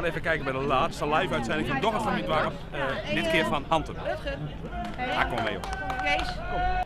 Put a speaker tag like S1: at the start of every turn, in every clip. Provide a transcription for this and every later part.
S1: even kijken bij de laatste live uitzending van Doch It Foar Myn Doarp. Dit keer van Hantum. Ah, kom mee op.
S2: Kees.
S1: Kom.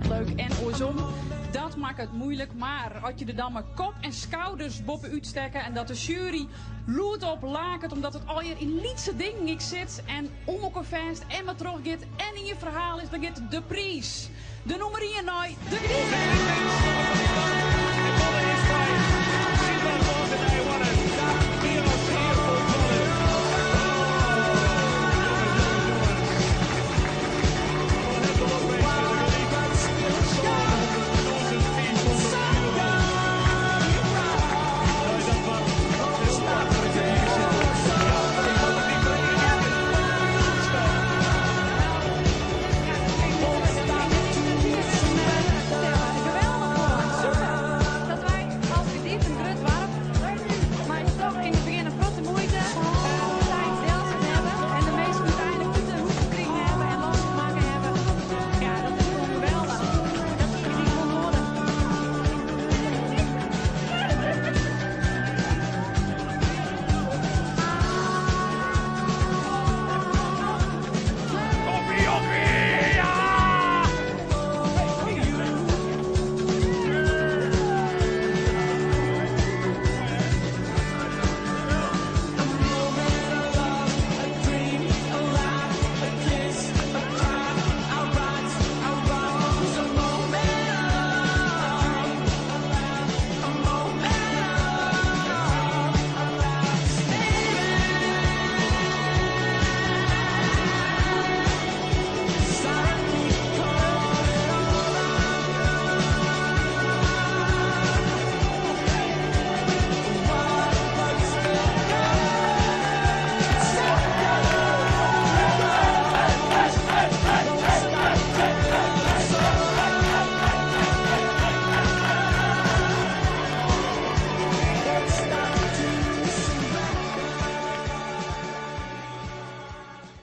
S3: Leuk en oarsom. Dat makket it muoilik, mar as je der dan mei kop en skouders boppe-út stekke en dat de sjuery lûdop laket omdat it allegear yn lytse dingen ek sit en om elkoar fêst en mar trochgiet en ien ferhaal is, dan giet de priis, de nûmer ien nei De Griene.